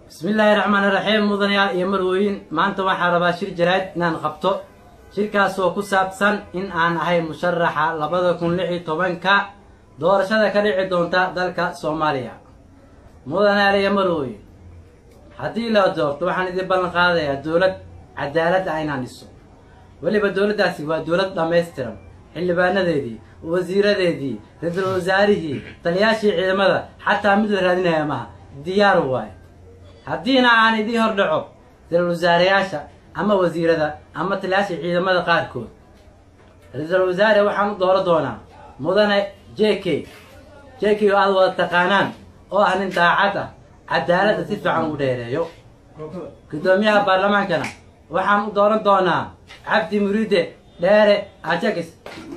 Bismillaahi raxmaani raxiim. Mudanayaal iyo marwooyin, maanta waxaa rabaa shir jaraa'id inaan qabto, shirkaas oo ku saabsan in aan ahay musharaxa 2016-ka doorashada ka dhici doonta dalka Soomaaliya. Mudanayaal iyo marwooyin, haddii la doorto waxaan idin ballan qaadayaa dowlad cadaalad ah inaan dhiso. Weliba dowladdaasi waa dowlad dhammaystiran, xildhibaanadeedii, wasiiradeedii, ra-iisul wasaarihii, taliyaashii ciidamada, xataa mid la raadinaya maha, diyaar waaye. Haddiina aan idiin hor dhaco ra-iisul wasaareyaasha ama wasiirada ama taliyaasha ciidamada qaarkood, ra-iisul wasaare waxaan u dooran doonaa mudane JK JK oo aada wada taqaanaan, oo ah nin daacad ah, cadaaladda si fiican ugu dheereeyo. Guddoomiyaha baarlamaankana waxaan u dooran doonaa Cabdi Muriide Dheere Ajakis,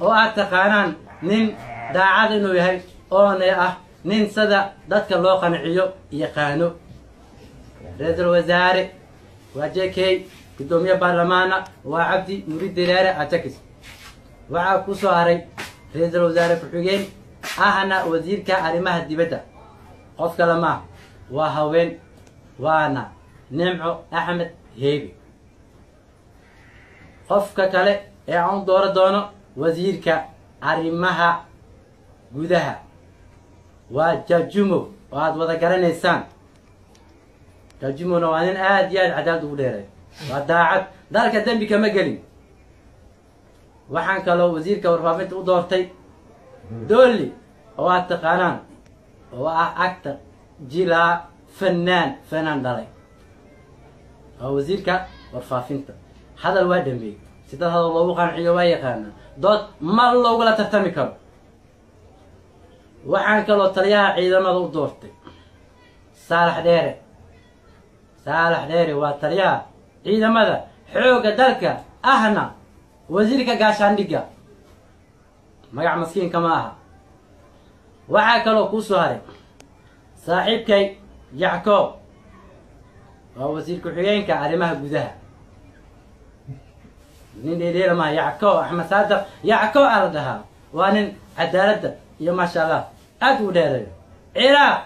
oo aad taqaanaan nin daacad inuu yahay, oona ah nin sida dadka loo qanciyo yaqaano. Ra-iisul wasaare waa JK, guddoomiye baarlamaana waa Cabdi Muriide Dheere Ajakis. Waxaa ku soo haray ra-iisul wasaare ku-xigeen ahna wasiirka arrimaha dibadda, qof kale maaha, waa haween, waana Nimco Axmed Heebe. Qofka kale ee aan u dooran doono wasiirka arrimaha gudaha waa Jajumo, oo aada wada garanaysaan. Jajumona waa nin aada iyo aad cadaalad ugu dheeray, waa daacad, dalka dembi kama gelin. Waxaan kaloo wasiirka warfaafinta u doortay Dooli, oo aad taqaanaan, oo ah actor, jilaa, fanaan, fanaan dhalay, waa wasiirka warfaafinta. Hadal waa dhameeyey, si dad hadal loogu qanciyo waa yaqaanaa, dood ma loogula tartami karo. Waxaan kaloo taliyaha ciidamada u doortay Saalax Dheere. Saalax Dheere waa taliyaha ciidamada xoogga dalka, ahna wasiirka gaashaandhigga, magac maskiinka ma aha. Waxaa kaloo kuu soo haray saaxiibkay Yacoob, waa wasiir ku-xigeenka arrimaha gudaha, nin dheedheela maha. Yacoob Axmed Saadaq Yacoob aa la dhahaa, waa nin cadaaladda iyo maasha Allah aad u dheereeyo. Ciraaq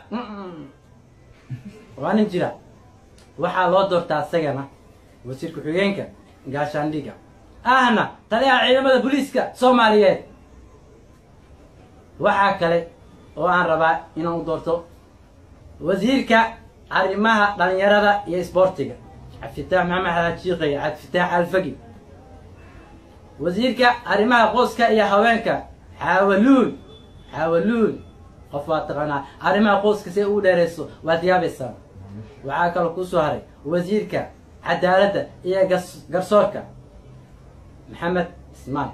waa nin jira. Waxaa loo doortaa isagana wasiir ku-xigeenka gaashaandhigga, ahna taliyaha ciidamada booliiska Soomaaliyeed. Waxaa kale oo aan rabaa inaan u doorto wasiirka arrimaha dhalinyarada iyo isboortiga Cabdifitaax Maxamed Xaajiiqey, Cabdifitaax Alfagi. Wasiirka arrimaha qoyska iyo haweenka Xaawaluul. Xaawaluul qof waa taqaanaa, arrimaha qoyska si ay ugu dheereyso waad yaabaysaa. Waxaa kaloo kusoo haray wasiirka cadaaladda iyo garsoorka Maxamed Ismaan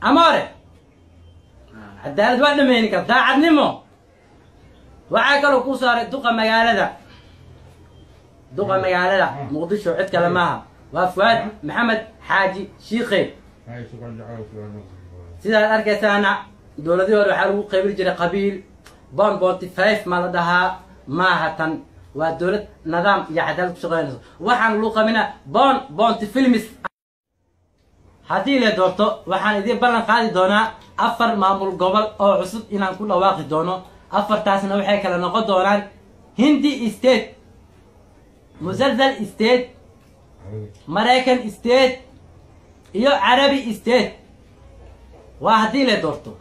Amoore. Cadaalad waa dhameyni kara, daacadnimo. Waxaa kaloo kusoo haray duqa magaalada, duqa magaalada Muqdisho, cid kale maaha, waa Fuaad Maxamed Xaaji Shiikhe. Sidaad arkaysaana, dowladihii hore waxaa lagu qaybin jiray qabiil, 1.5 ma la dhahaa. Maaha, tan waa dowlad nidaam iyo cadaalad ku shaqeynayso. Waxaan lagu qabina bon bonty films. Haddii la doorto waxaan idiin ballan qaadi doonaa afar maamul gobol oo cusub inaan ku dhawaaqi doono. Afartaasna waxay kala noqon doonaan Hindi State, Musalsal State, Maraykan State iyo Carabi State. Waa haddii la doorto.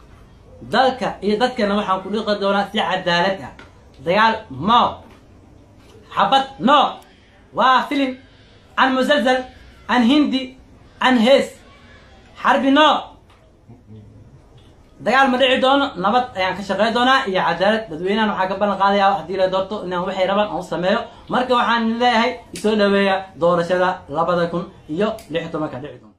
Dalka iyo dadkana waxaan ku dhiqi doonaa si cadaalad ah. Dagaal no, xabad no, waa filim can musalsal, can Hindi, can hees xarbi no. Dagaal ma dhici doono, nabad ayaan ka shaqey doonaa iyo cadaalad. Dadweynahan waxaa ka ballan qaadaya haddii la doorto inaan waxay rabaan aan u sameeyo. Marka waxaan leeyahay, isoo dhaweeya doorashada 2016-ka dhici doonto.